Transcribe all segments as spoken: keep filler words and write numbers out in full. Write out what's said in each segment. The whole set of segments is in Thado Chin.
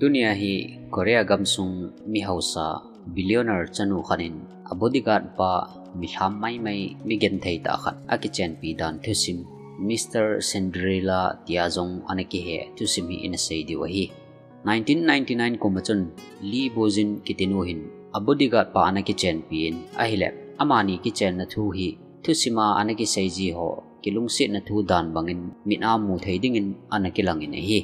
Tunia hi Korea gamsung mi hausa billionaire chanu khat in a bodyguard pa mi lham maimai mi genthei tah khat a kichenpi dan thusim Mister Cinderella tia jong ana kihe thusim hi ina sei diu ahi. Nineteen ninety-nine kum a chun Lee Bo-jin kitinu hin a bodyguard pa ana kichenpi in ahile amani kichenna thu hi thusima ana kisei ji ho kilungsetna thu dan bangin mit a mu thei dingin ana kilangin ahi.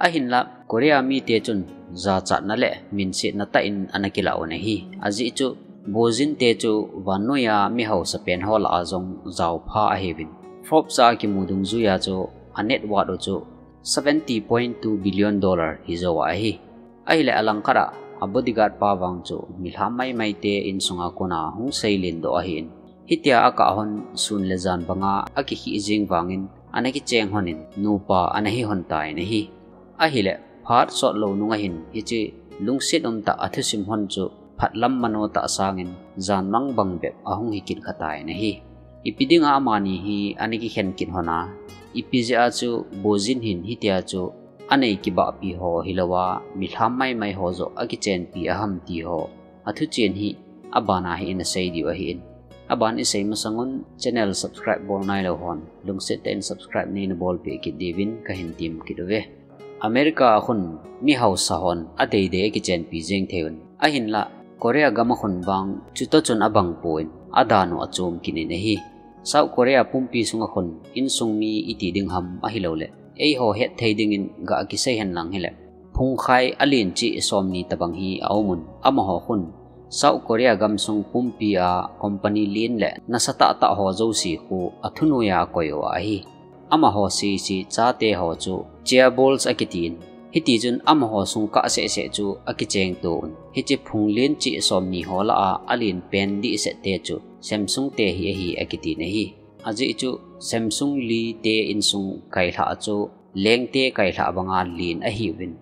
Ahinla Korea mite chun jachatna le minsetna tah in ana kilah un ahi. Ajeh chu Bo-jin te chu vannoiya mi hausa pen ho lah a jong jaopha ahiuvin. Forbes a kimu dungjuiya chu a net worth u chu seventy point two billion dollar hijou ahi. Ahile alangkhat a a bodyguard pa vang chu mi lham maimai te insunga kona hung seilen doh ahin. Hitia akah hon sun le jan banga akikhih jing vangin ana kicheng honin nupa ana hi hon tan ahi. Ahile phat sot lou nunga hin hiche lungset umtah a thusim hon chu phatlam mano tah sangin jan mang bang bep ahung hi kit kha tan ahi. Ipi dinga amani hi ana kikhen kit hon a, ipi jeh a chu Bo-jin hin hitia chu anei kibahpi ho hilouva mi lham maimai ho joh akichenpi aham ti ho athuchen hi abana hi ina sei diu ahin. Aban isei masangun channel subscribe bol nailou hon lungset tah in subscribe neina bolpeh kit diuvin kahin tem kit uve. America a khun mi hausa hon adeidei akichenpi jeng thei un. Ahinla Korea gam a khun vang chutoh chun abang pon adan u achom kit in ahi. South Korea pumpi sunga khun insung mi iti ding ham ahilouleh eiho het thei dingin ga kisei hen lang hile phungkhai alen cheh somni tobang hi aumun, amaho khun South Korea gamsung pumpi a company len le nasatah tah ho jouse khu athunoiya akoi u ahi. Amaho sese chate ho chu chairballs akitin, hitichun amaho sung kah sehseh chu akichengto un. Hiche phung len cheh somni ho lah a alen pen dehset te chu Samsung te hi ahi akitin ahi. Ajeh chu Samsung Lee te insung kailhah chu lengte kailhah banga len ahiuvin.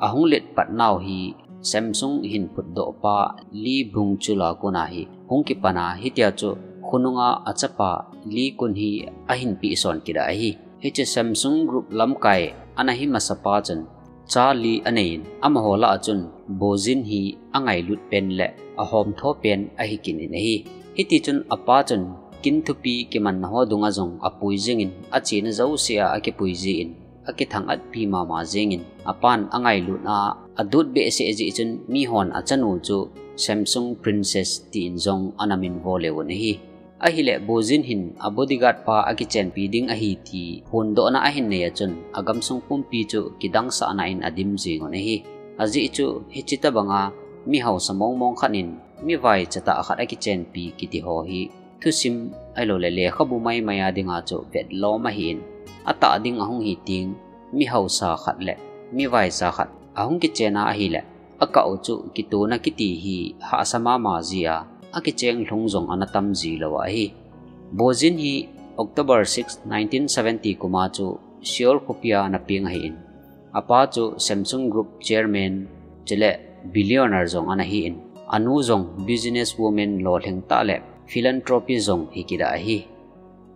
Ahung letpat nau hi Samsung hin phutdoh pa Lee Byung-chul a kona hi hung kipana, hitia chu khonunga achapa Lee Kun-hee ahin pehson kit ahi. Hiche Samsung Group lamkai ana hi masapa chun cha li aneiyin, amaho lah a chun Bo-jin hi angailut pen le ahomtho pen ahi kit in ahi. Hitichun apa chun kin thupi kimanna ho dunga jong apui jingin achena jousea akipui jin, akithang-atpi mama jengin, apan angailutna adot behseh jeh chun mihon achanu chu Samsung Princess tin jong ana minvo leuvun ahi. Ahile Bo-jin hin a bodyguard pa akichenpi ding ahi ti phondohna ahin nei a chun agamsung pumpi chu kidangsahna in adim jingun ahi. Ajeh chu hiche tobanga mi hausa mongmong khat in mi vaichatah khat akichenpi kiti ho hi thusim ahilouleh lekhabu maimai a dinga chu vetlom ahin, atah ding ahung hi teng mi hausa khat le mi vaicha khat ahung kichen a ahile akah u chu kitona kiti hi hahsa mama jia akicheng lhung jong ana tam jilou ahi. Bo-jin hi October six, nineteen seventy kuma chu Seoul khopia ana peng ahin, apa chu Samsung Group Chairman chule billionaire jong ana hin, anu jong business woman lolhing tah le philanthropy jong hi kit ahi.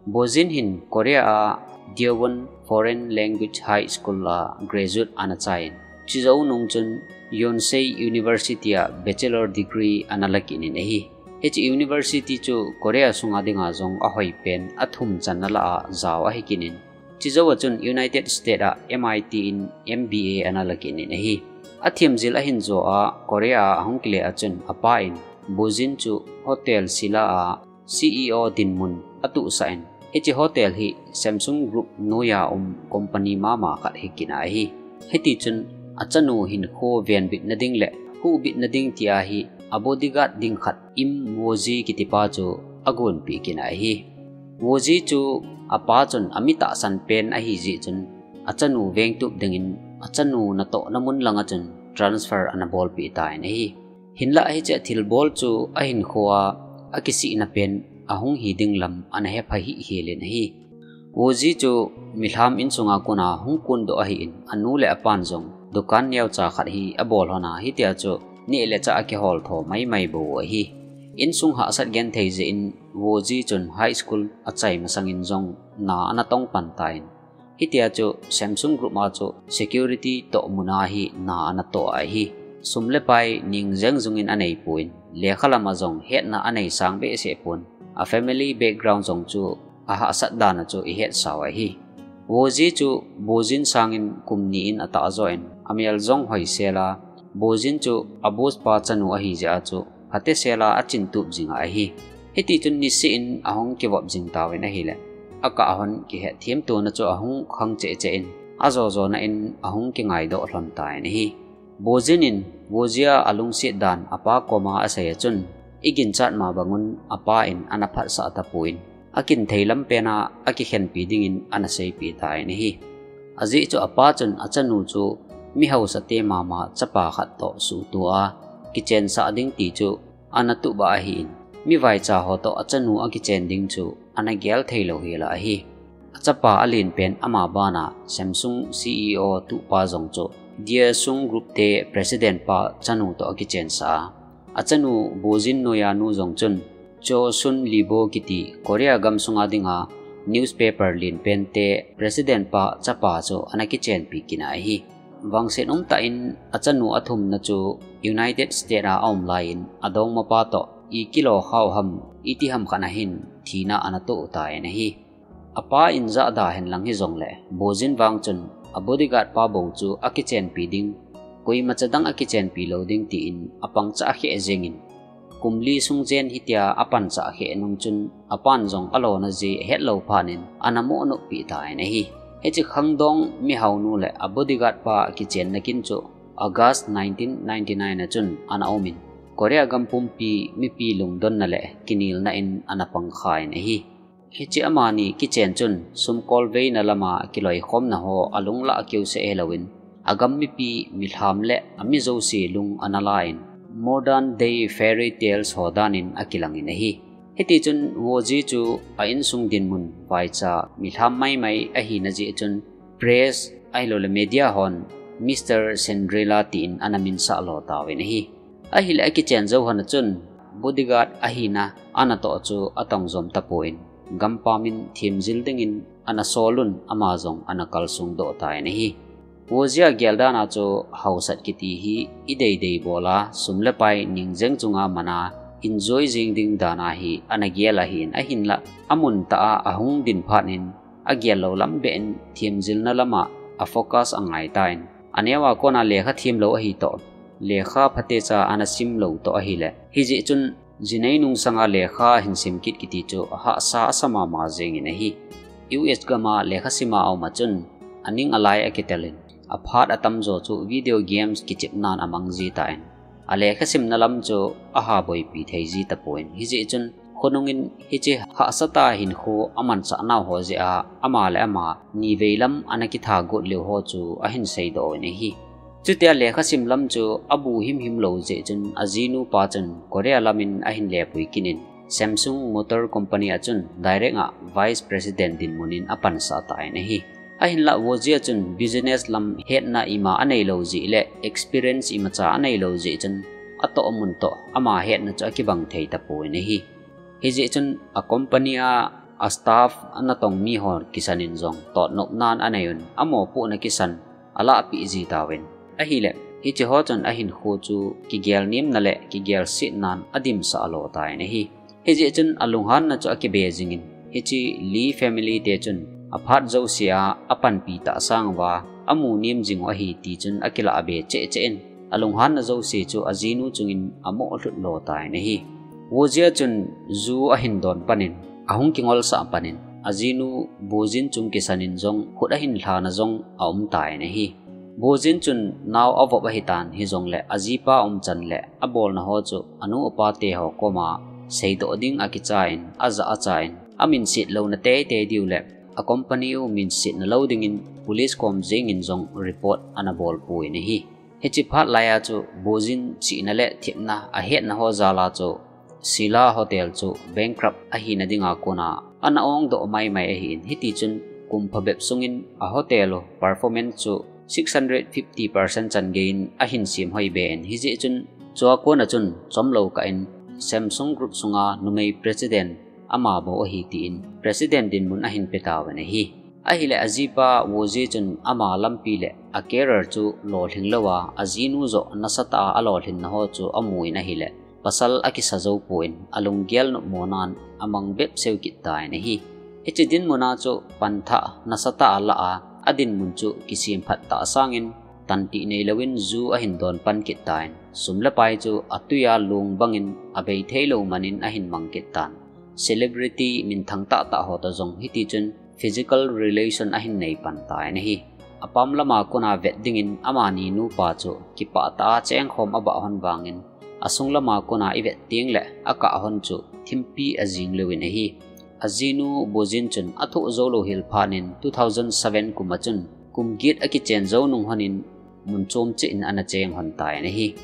Bo-jin hin Korea a Daewon Foreign Language High School a graduate ana chaiyin, chujou nung chun Yonsei University a bachelor degree ana lakit in ahi. Hiche university chu Korea sunga dinga jong ahoipen athum channa lah a jao ahi kit in, chujou a chun United States a M I T in M B A ana lakit in ahi. Athem jil ahin jo a Korea a ahung kile a chun apa in Bo-jin chu hotel Silla a C E O dinmun atohsah in, hiche hotel hi Samsung Group noiya um company mama khat hi kit ahi. Hitichun achanu hinkho venbitna ding le huhbitna ding tia hi a bodyguard ding khat Im Woo-ji kitipa chu agonpeh kit ahi. Woo-ji chu apa chun ami tahsan pen ahi jeh chun achanu vengtup dingin achanu natohna mun langa chun transfer ana bolpeh tan ahi. Hinlah hiche thilbol chu ahinkhoa akisihna pen ahung hi ding lam ana hepha hihhel in ahi. Woo-ji chu milham insunga kona hung kondoh ahin, anu le apan jong dukan neocha khat hi abol lhon a, hitia chu neh le chah akihol tho maimai bou ahi. Insung hahsat genthei jeh in Woo-ji chun high school achai masangin jong na ana tong pan tan, Hitia chu Samsung Group a chu security toh muna hi na ana toh ahi. Sum le pai ning jeng jungin anei pon, lekha lama jong hetna anei sang behseh pon. A family background jong chu ahahsat dan a chu ihet sau ahi. Woji chu Bojin sangin kum ni in atah joh in, amel jong hoisel a, Bojin chu a boss pa chanu ahi jeh a chu phatesel a achin tup jing ahi. Hiti chun nisih in ahung kivop jing tauvin ahile, akah hon kihet thiam tona chu ahung khang cheh cheh in, ajo jona in ahung kingai doh lhon tan ahi. Bojin in Woji a alungset dan apa koma asei a chun, iginchat ma bangun apa in ana phatsah tapon, akin thei lam pen a akikhenpi dingin ana seipeh tan ahi. Ajeh chu apa chun achanu chu mi hausate mama chapa khat toh suhtoh a kichensah ding ti chu ana tup ahin, mi vaicha ho toh achanu akichen ding chu ana gel thei lou hel ahi. Achapa alen pen ama bana Samsung C E O tupa jong chu Dear Sung Group te president pa chanu toh akichensah a, achanu Bojin noiya nu jong chun Chosun Libo kiti Korea gamsunga dinga newspaper len pen te president pa chapa chu ana kichenpi kit ahi. Vangset umtah in achanu athumna chu United States a aum laiyin adongmapa toh ikilo khau ham, iti ham khat a hin thina ana toh tan ahi. Apa in jahda henlang hijongle, Bojin vang chun a bodyguard pa bou chu akichenpi ding, koimacha dang akichenpi lou ding tin apangcha kheh jengin, kum li sung jen hitia apancha kheh nung chun apan jong alona jeh ahet lou phat in ana moh noppi tan ahi. Hiche khangdong mihaonu le a bodyguard pa kichenna kin chu August nineteen ninety-nine a chun ana umin, Korea gam pumpi mipi lungdonna le kinelna in ana pang khan ahi. Hiche amani kichen chun sumkolveina lama kiloikhomna ho alung lah keu seh hilouvin, agam mipi, milham le ami jouse lung ana lan, modern day fairy tales ho danin akilangin ahi. Hiti chun Woji chu a insung dinmun vaicha milham maimai ahina jeh chun press ahilouleh media hon Mister Cinderella tin ana minsah lo tauvin ahi. Ahileh akichen jou hon a chun bodyguard ahina ana toh chu atong jom tapon, gampam in themjil dingin ana solun ama jong ana kalsong doh tan ahi. Woji a geldan a chu hausat kiti hi ideidei bol a, sum le pai ning jeng chunga mana enjoy jing ding dan a hi ana gel ahin, ahinlah amun tah a ahung din phat in agel lou lam beh in themjilna lama afocus angai tan, aneo a kona lekha themlou ahi toh, lekha phatecha ana simlou toh ahile, hijeh chun jinei nung sanga lekha hin sim kit kiti chu ahahsa asa mama jengin ahi. U S gam a lekha sima aum a chun aning alai akitel in, aphat atamjo chu video games kichepnan amang ji tan, alekha simna lam chu aha boipi thei ji tapon, hijeh chun khonungin hiche hahsatah a hinkho amanchah nau ho jeh a ama le ama nivei lam ana kitha got leu ho chu ahin seidoh in ahi. Chutia lekha sim lam chu abu himhim lou jeh chun ajinu pa chun Korea lamin ahin lepui kit in, Samsung Motor Company a chun direct a Vice President dinmun in apansah tan ahi. Ahinlah Woji a chun business lam hetna ima anei lou jeh le experience imacha anei lou jeh chun atoh mun toh ama hetna chu akibang thei tapon ahi. Hijeh chun a company a a staff ana tong mi ho kisan in jong totnopnan anei un, amopohna kisan alahpeh ji tauvin. Ahileh hiche ho chun ahinkho chu kigel nemna le kigelsetnan adimsah lo tan ahi. Hijeh chun alunghanna chu akibe jingin, hiche Lee family te chun aphat jouse a apanpi tah sang uva amu nem jing u ahi ti chun akilah be cheh cheh in, alunghanna jouse chu ajinu chungin amoh lhut lo tan ahi. Woji a chun ju ahin don pan in, ahung kingolsah pan in, ajinu Bojin chung kisan in jong khut ahin lhana jong aum tan ahi. Bojin chun nao avop ahitan, hijongle ajipa umchan le abolna ho chu anu apa te ho koma seidoh ding akicha in, ajah acha in, aminset louna teitei diu le a company u minsetna lou dingin police kom jeng in jong report ana bolpoi ahi. Hiche phat laiya chu Bojin chihna le thepna ahetna ho jal a chu Sila Hotel chu bankrupt ahina dinga kona ana ongdoh maimai ahin, hiti chun kum phabep sungin a hotel u performance chu six hundred fifty percent chan gei in ahin semhoi be in, hijeh chun chua kona chun chomlou kah in Samsung Group sunga numei president ama bou ahi tin president dinmun ahin pe tauvin ahi. Ahileh ajipa Wozi chun ama lampi le a career chu lolhing louva, ajinu joh nasatah a alolhinna ho chu amun ahileh, pasal akisa jou pon, alunggel nopmo nan amang bep seu kit tan ahi. Hiche dinmun a chu panthah nasatah a la a, adinmun chu kisemphat tah sangin, tantih neilouvin ju ahin don pan kit tan, sum le pai chu atui a lung bangin abei theilou manin ahin mang kit tan. Celebrity minthang tahtah ho toh jong hiti chun physical relation ahin nei pan tan ahi. Apam lama kona vet dingin amani nupa chu kipah tah a chengkhom abah hon vangin, asung lama kona ivet teng le akah hon chu thimpi ajing louvin ahi. Ajinu Bozin chun athoh jou lou hel phat in two thousand seven kum a chun kum get akichen jou nung hon in mun chom cheh in ana cheng hon tan ahi.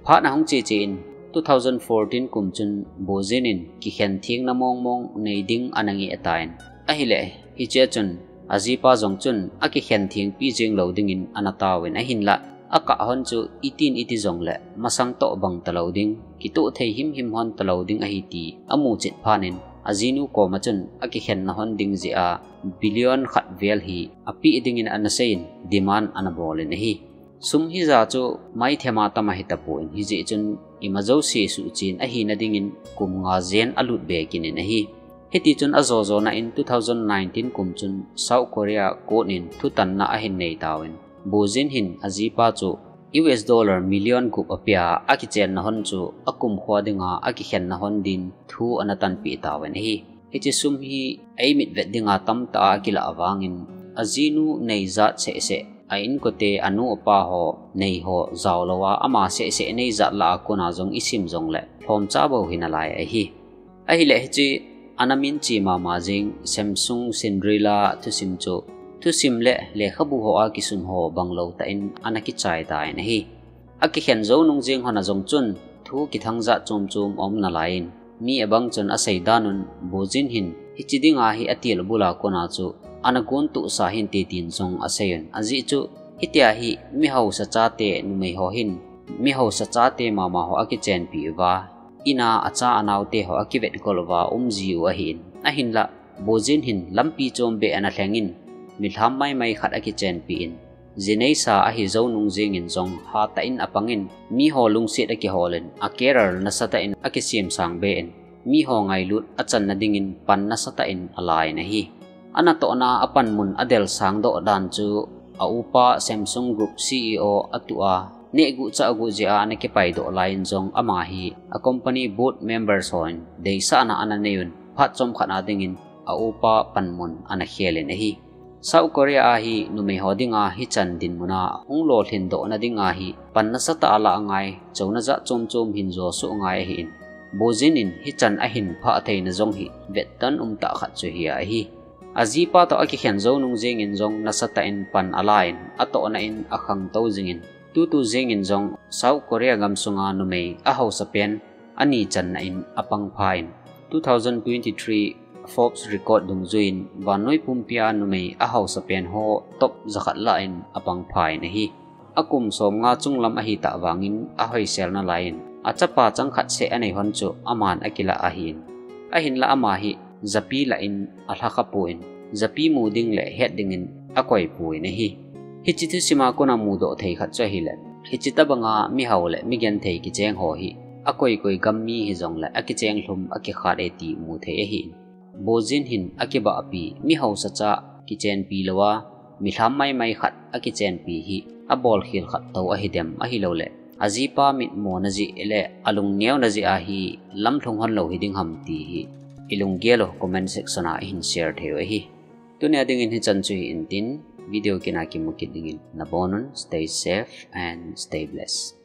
Phat ahung che che in two thousand fourteen kum chun Bozin in kikhen thengna mong mong nei ding ana ngeh tan. Ahileh hiche chun ajipa jong chun akikhen thengpi jing lou dingin ana taovin ahinlah, akah hon chu itin iti jongleh masang toh bang talou ding, kitoh thei himhim hon talou ding ahi ti amu chet phat in ajinu koma chun akikhenna hon ding jeh a billion khat vel hi apeh dingin ana seiyin demand ana bol in ahi. Sum hija chu maithema tam ahi tapon, hijeh chun ima jouse suhchen ahina dingin kum nga jen alut be kit in ahi. Hiti chun ajo jona in two thousand nineteen kum chun South Korea court in thutanna ahin nei tauvin, Bozin hin ajipa chu U S dollar million gup apeh a, akichenna hon chu akumkho dinga akikhenna hon din thu ana tanpeh tauvin ahi. Hiche sum hi eimit vet dinga tamtah a akilah vangin, ajinu nei jat seh seh, a inkote, anu apa ho nei ho jao louva, ama seh seh nei jat lah a kona jong isim jongleh lhomcha bou hi nalai ahi. Ahileh hiche ana minche mama jing Samsung Cinderella thusim chu thusim le lekhabu ho a kisun ho bang lou tah in ana kichai tan ahi. Akikhen jou nung jing hon a jong chun thu kithang jat chom chom aum nalai in, mi abang chun asei dan un Bozin hin hiche dinga hi atil bul a kona chu ana gon tohsa hinte tin jong asei un. Ajeh chu hitia hi mi haosa chate numei ho hin mi haosa chate mama ho akichenpi uva, in a acha anaote ho akivet gol uva um ji u ahin. Ahinlah Bozin hin lampi chom beh ana lhengin, milham maimai khat akichenpi in, ji neisa ahi jou nung jingin jong hatah in apangin, mi ho lungset akihol in, a career nasatah in akisem sang be in, mi ho ngailut achanna dingin pan nasatah in alan ahi. Anatohna a panmun adel sang doh dan chu a upa Samsung Group C E O atuh a, nehguh chahguh jeh a ana kipai doh laiyin jong ama hi a company board members hon deisahna ana nei un, phat chomkhat a dingin a upa panmun ana khel in ahi. South Korea a hi numei ho dinga hichan dinmun a hung lolhin dohna dinga hi pan nasatah a la angai, chona jat chom chom hin josuh angai ahin. Bozin in hichan ahin phah theina jong hi vetton umtah khat chu hi ahi. Ajipa toh akikhen jou nung jingin jong nasatah in pan alan, atohna in akhangtou jingin, tutu jingin jong South Korea gamsunga numei ahaosa pen ani channa in apang phan, two thousand twenty-three Forbes record dungjuiyin vannoi pumpia numei ahaosa pen ho top jakhat lah in apang phan ahi. Akum somnga chunglam ahitah vangin ahoisel nalaiyin, achapa changkhat seh anei hon chu aman akilah ahin. Ahinlah ama hi japi lah in alhakha pon, japi mu ding le het dingin akoi pon ahi. Hiche thusima kona mudoh thei khat chu ahileh, hiche tobanga mihao le migenthei kicheng ho hi akoi koi gam mi hijongle akicheng lhum akikhat e ti mu thei ahin. Bozin hin akibahpi, mihaosa cha kichenpi louva, milham maimai khat akichenpi hi abolkhel khat tou ahidem, ahilouleh ajipa mitmona jeh le alungneo na jeh a hi lamlhung hon lou hiding ham ti hi ilunggel u comment section a ihin share thei u ahi. Tunia dingin hichan chu hi intin, video kit a kimu kit dingin nabonun, stay safe and stay blessed.